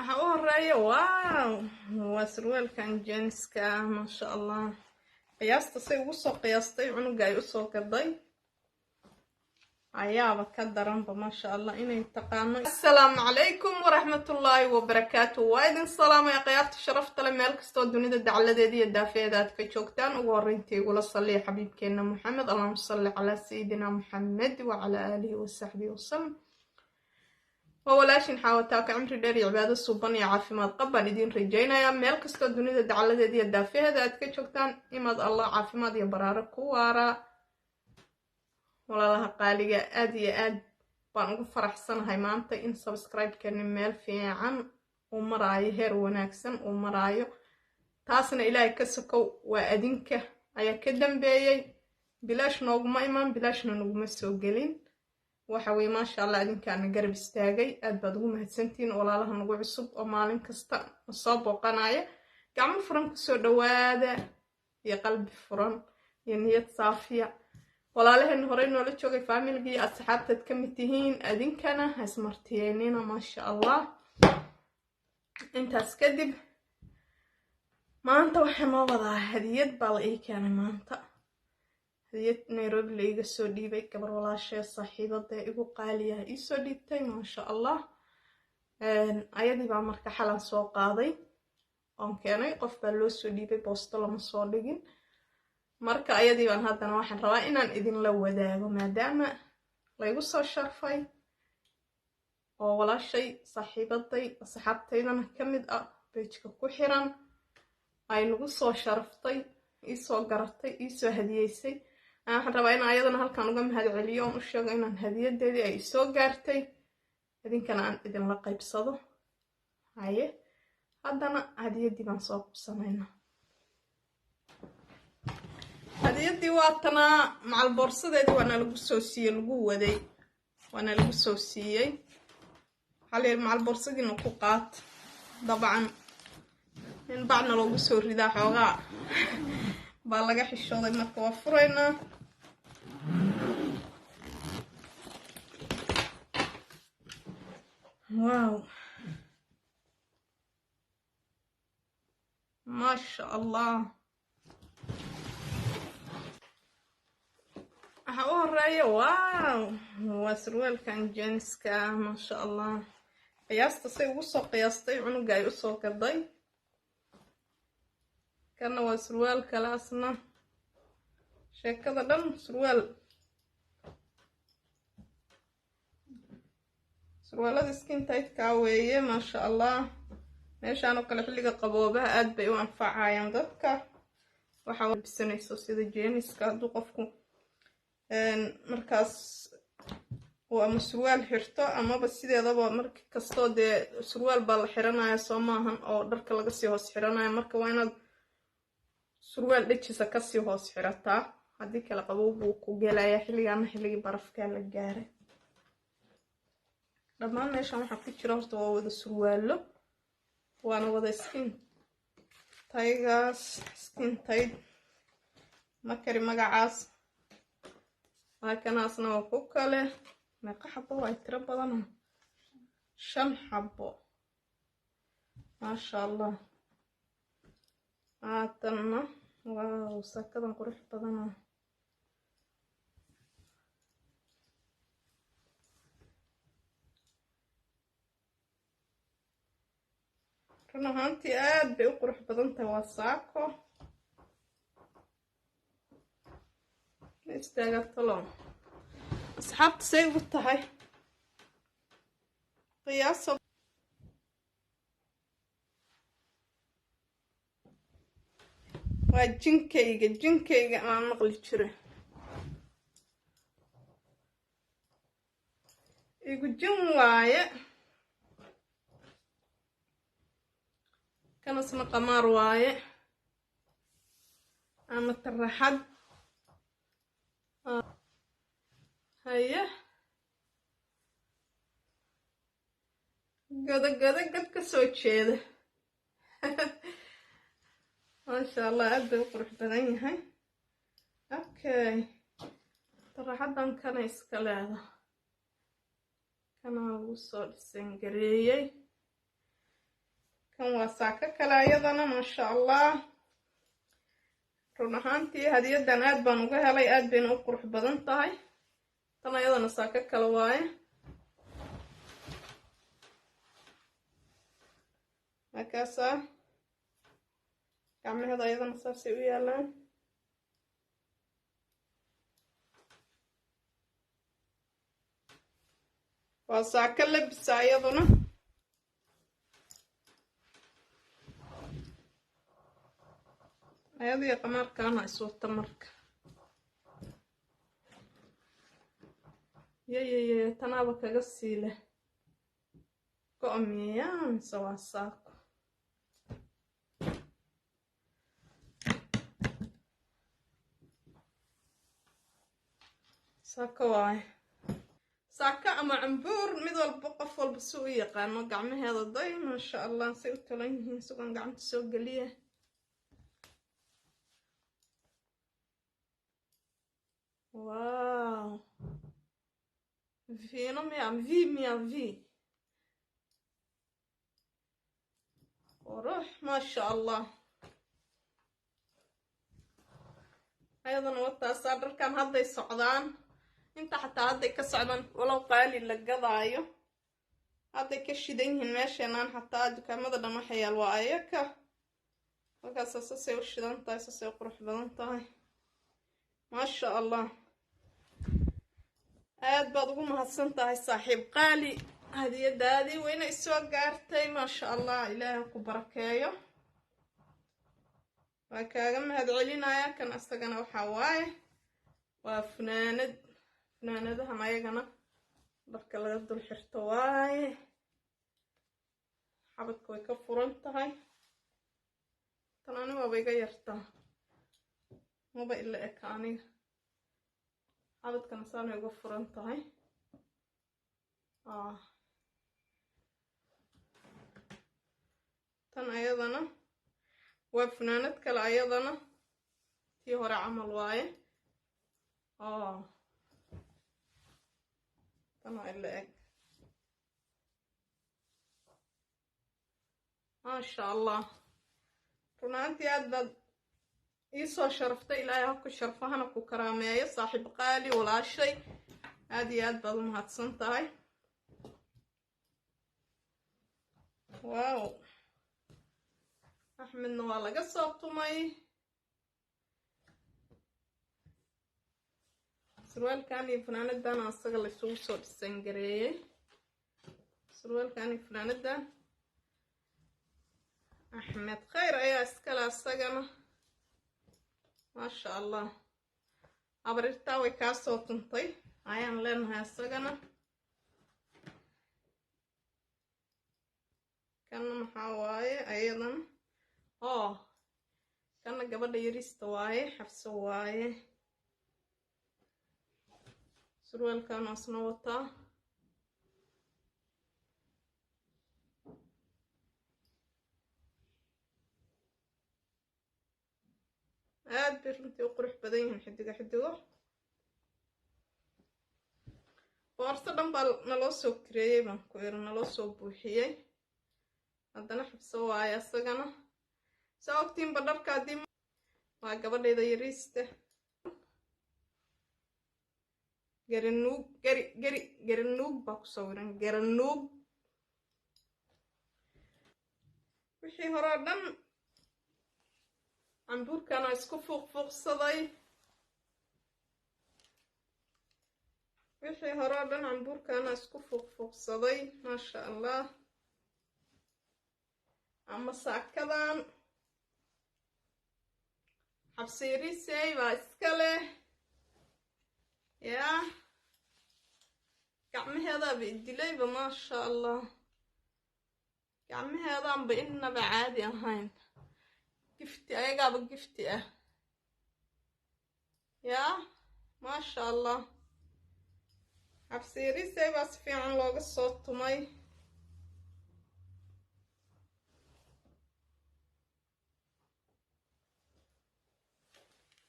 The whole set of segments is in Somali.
Waxaa u horeeya, wow, waa surwaalkan jeanska, maasha Allah. Qiyaasta say ugu soo qiyaastay cunuga ay usoo gaday ayaaba ka daranba, maasha Allah, inay taqaano. Assalaamu calaykum waraxmatullaahi wabarakaatu. Waa idin salaamaya khiyaarta sharafta leh, meel kastoo dunida dacladeeda iyo daafeeda aad ka joogtaan. Ugu horreyntii igula salliya xabiibkeena Muxamed. Allahuma salli calaa sayidina Muxamed wacalaa aalihi wasaxbihi wasalam. Waa walaashin Xaawataaka. Cimri dheer iyo cibaado suuban iyo caafimaad qab baan idiin rajaynayaa meel kastoo dunida dacladeeda iyo daafeheeda aad ka joogtaan. Imaad Allah caafimaad iyo baraaro ku waaraa. Walaalaha qaaliga, aad iyo aad baan ugu faraxsanahay maanta in subscribe-kani meel fiican uu maraayo, heer wanaagsan uu maraayo. Taasna Ilaahay ka sokow waa adinka ayaa ka dambeeyey. Bilaash nooguma imaan, bilaashna naguma soo gelin. Waxa weye, maasha Allah, adinkaana garab istaagay, aad baad ugu mahadsantihiin. Walaalaha nagu cusub oo maalin kasta soo booqanaya, gacmo furan kusoo dhawaada iyo qalbi furan iyo niyad saafiya. Walaalaheen horey noola joogay, faamiligii asxaabtaad ka mid tihiin, adinkana haismartiyeenina, maasha Allah. Intaas kadib, maanta waxaa noo wadaa hadiyad baa la ii keenay maanta, hadiyad Nairobi la iiga soo dhiibay. Gabar walaashee, saaxiibada igu qaaliyaha, iisoo dhiibtay, maasha Allah. Ayadii baa marka xalan soo qaaday oon keenay. Qof baa loo soo dhiibay, boosto lama soo dhigin. Marka ayadii baan haddana waxaan rabaa inaan idinla wadaago, maadaama laygu soo sharfay oo walaashay, saaxiibaday, asxaabtaydana ka mid ah, page-ka ku xiran, ay nagu soo sharaftay, iisoo garatay, iisoo hadiyeysay. Waxaan rabaa in ayadana halkan uga mahad celiyo oon u sheego inaan hadiyadeedii ay isoo gaartay, idinkana aan idinla qaybsado. Haye, haddana hadiyaddii baan soo qabsanaynaa. Hadiyaddii waa tanaa, macal boorsadeedii waana lagu soo siiyey, lagu waday, waana lagu soo siiyey. Waxaa la yidhi macal boorsadiina ku qaat. Dabcan in bacna loogu soo ridaa xoogaa baa laga xishooday. Marka waa furaynaa. Wow, maasha Allah. Waxaa u horeeya, wow, waa surwaalkan jeanska, maasha Allah. Qiyaasta say ugu soo qiyaastay cunuga ay usoo gaday. Kana waa surwaal kale asna. Sheekada dhan surwaal, surwaalada skin tight-kaa weeye, maasha Allah. Meeshaan oo kale xilliga qaboobaha aad bay u anfacayaan dadka. Waxaa bisanayso sida jeanska, hadduu qofku markaas uu ama surwaal xirto amaba sideedaba mark kastoo dee surwaal baa la xiranaya, soo maahan, oo dharka laga sii hoos xiranaya. Marka waa inaad surwaal dhejisa kasii hoos xirataa, haddii kale qabow buu ku gelaya. Xilligaana xilligii barafkaa la gaaray. Dhammaan meeshan waxaa ku jira horta waa wada surwaalo, waana wada skin tight-gaas, skin tight ma kari magacaas. Laakanaasna waa ku kale. Meeqa xabo? Waa tiro badana, shan xabo, maasha Allah. Haatanna, wow, saakadan qurux badana. Run ahaantii aad bay u qurux badan tahay. Waa saako ma istaaga talo? Asxaabta, say ugu tahay qiyaasa? Waa jinkayga, jinkayga aan maqli jira, igu jin waaye. Kanasna qamaar waaye ama taraxad. Haye, gado gado gad ka soo jeeda, maasha Allah, aad bay u qurux badan yahay. Okay, taraxadan kana iska leeda, kana lagu soo dhisangareeyey. Kan waa saako kale ayadana, maasha Allah. Run ahaantii hadiyadan aad baan uga helay, aad bayna u qurux badan tahay. Tan ayadana saako kale waaye. Markaasaa gacmaheeda ayadana saasay u yaalaan. Waa saako labisa iyaduna. Ayadiyo qamaarkaana iswata marka. Yayayay, tanaaba kaga sii leh. Go' miya mise waa saako? Saako waaye, saako ama cambuur, mid walba qof walba si u yaqaano. Gacmaheeda day, maasha Allah, say u tolan yihiin. Sugan gacanta soo geliya. Wow, vino miya, V miya, V qurux, maasha Allah. Ayadana wataasaa. Dharkan hadday socdaan, inta xataa hadday ka socdaan, walow qaali la gadaayo, hadday ka shidan yihiin meesheenaan. Xataa dukaamada dhan waxa yaal waa ayaka. Halkaasa sasay u shidan tahay, sasay u qurux badan tahay, maasha Allah. Aad baad ugu mahadsan tahay, saaxiib qaali. Hadiyadaadii wayna isoo gaartay, maasha Allah. Ilaahay ku barakeeyo, waa kaaga mahad celinaya. Kan asagana waxaa waaye waa funaanad. Funaanadahan ayagana dharka laga dul xirto waaye. Xabadka way ka furan tahay. Tan ani waaba iga yartaa, maba ila eka aniga. Xabadkana saanay uga furan tahay. Tan ayadana waa funaanad kale ayadana, tii hore camal waaye. Tan waa ila eg, maasha Allah. Runaantii aad baad iisoo sharaftay. Ilaahay ha ku sharfo, hana ku karaameeyo, saaxiib qaali, walaashay. Aad iyo aad baad u mahadsan tahay. Wow, Axmedna waa laga soo tumay. Surwaalkan iyo funaanadan asaga la isugu soo dhisangareeyey. Surwaalkan iyo funaanadan Axmed Khayr ayaa iskale asagana, maasha Allah. Abrirtaa way kaa soo tuntay ayaan leenahay asagana. Kanna maxaa waaye ayadan? Oo kanna gabadha yarista waaye, Xabso waaye. Surwaalkan asna wataa. Aad bay runtii u qurux badan yihiin. Xidigo xidigo boorso dhan baa naloo soo kireeyey, baan ku iri, naloo soo buuxiyey. Haddana Xabso waaye asagana. Saa ogtiinba dharka haddii waa gabadhayda yariista. Garanuug, gari gari garanuug baa ku sawiran, garanuug. Wixii hore oo dhan cambuurkana isku fuuq fuuqsaday. Wixii hore oo dhan cambuurkana isku fuuq fuuqsaday, maasha Allah. Ama saakadan Xabsiirisey baa iska leh. Yaa gacmaheedaaba idilayba, maasha Allah. Gacmaheedaanba inaba caadi ahayn. Gifti ayagaaba gifti ah. Yaa maasha Allah, Xabsiirisey baa si fiican looga soo tumay.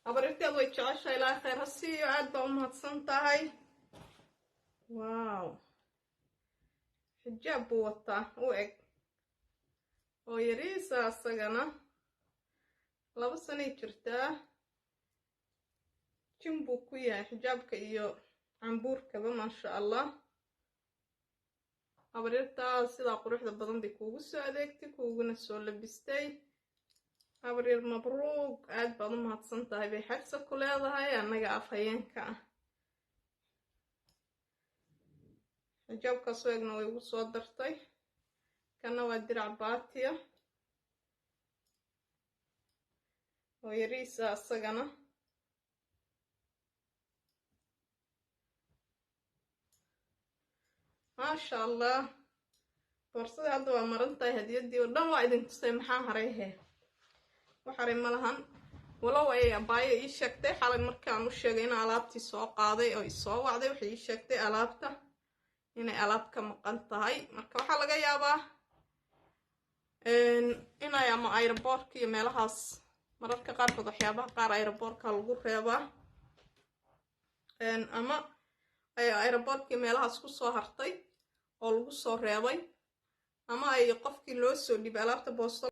Habarirteed way jecesha, ilaa khayr ha siiyo. Aad baa u mahadsan tahay. Wow, xijaab buu wataa u eg. oo yariisa, asagana 2 sanay jirtaa. Jin buu ku yahay xijaabka iyo cambuurkaba, maasha Allah. Habaryartaa sidaa quruxda badan bay kuugu soo adeegtay, kuuguna soo labistay. Habaryar, mabruuq, aad baad u mahadsan tahay bay Xabsa ku leedahay, annaga afhayeenka ah. Xijaabkaas eegna way ugu soo dartay. Kana waa dirac baatiya oo yariisa asagana. Maasha Allah, boorsadii hadda waa maran tahay. Hadiyaddii oo dhan waa idin tusay. Maxaa haray? Hee, wax haray ma lahan. Walow ay abaayo ii sheegtay xalay markaan u sheegay in alaabtii soo qaaday oo isoo wacday, waxay ii sheegtay alaabta inay alaab ka maqan tahay. Marka waxaa laga yaabaa inay ama aeroboortka iyo meelahaas, mararka qaarkood waxyaabaha qaar aeroboortka lagu reebaa, ama ay aeroboortkii meelahaas kusoo hartay oo lagu soo reebay, ama ay qofkii loo soo dhibay alaabta boosto.